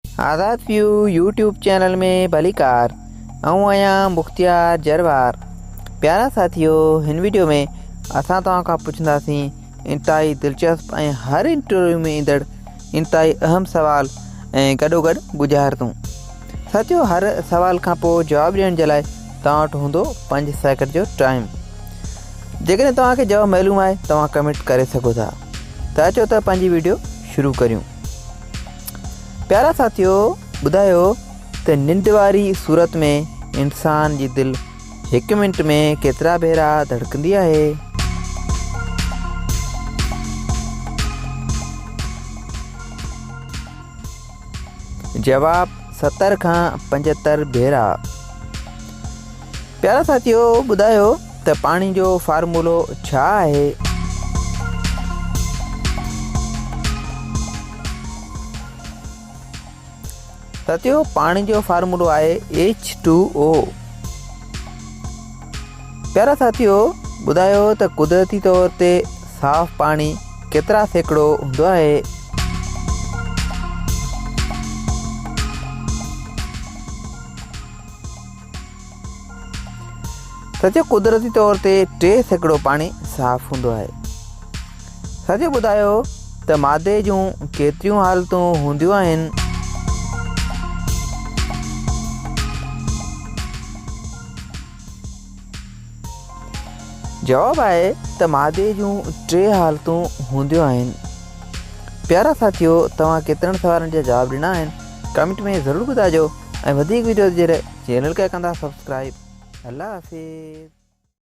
آزاد ويو YouTube channel ۾ ڀليڪار آئون آهيان مختيار جروار پيارا ساٿيو هن ويڊيو ۾ اسان توهان کان پڇنداسين انتهائي دلچسپ ۽ هر انٽرويو ۾ ايندڙ انتهائي اهم سوال ۽ گڏو گڏ ڳجهارتون ساٿيو هر سوال کان پوء جواب ڏيڻ جي لاء توهان وٽ هوندو 5 سيڪنڊ جو ٽائيم جيڪڏهن توهان کي جواب معلوم آهي توهان ڪمينٽ ڪري سگهو ٿا ته اچو ته پنهنجي ويڊيو شروع ڪريون پيارا ساٿيو ٻڌايو ته ننڊ واري صورت ۾ انسان جي دل هڪ منٽ ۾ ڪيترا ڀيرا ڌڙڪندي آهي؟ جواب 70 کان 75 ڀيرا. پيارا ساٿيو ٻڌايو ته پاڻي جو فارمولو ڇا آهي؟ ساٿيو پاڻي جو فارمولو آهي ايڇ ٽو او. پيارا ساٿيو ٻڌايو ته قدرتي طور تي صاف پاڻي ڪيترا سيڪڙو هوندو آهي؟ ساٿيو قدرتي طور تي 3% پاڻي صاف هوندو آهي. ساٿيو ٻڌايو ته مادي جون ڪيتريون حالتون هونديون آهن؟ جواب آهي ته مادي جون ٽي حالتون هونديون آهن. پيارا ساٿيو توهان ڪيترن سوالن جا جواب ڏنا آهن ڪمينٽ ۾ ضرور ٻڌائجو ۽ وڌيڪ ويڊيوز جي لاء چينل کي ڪندا سبسڪرائب الله حافظ.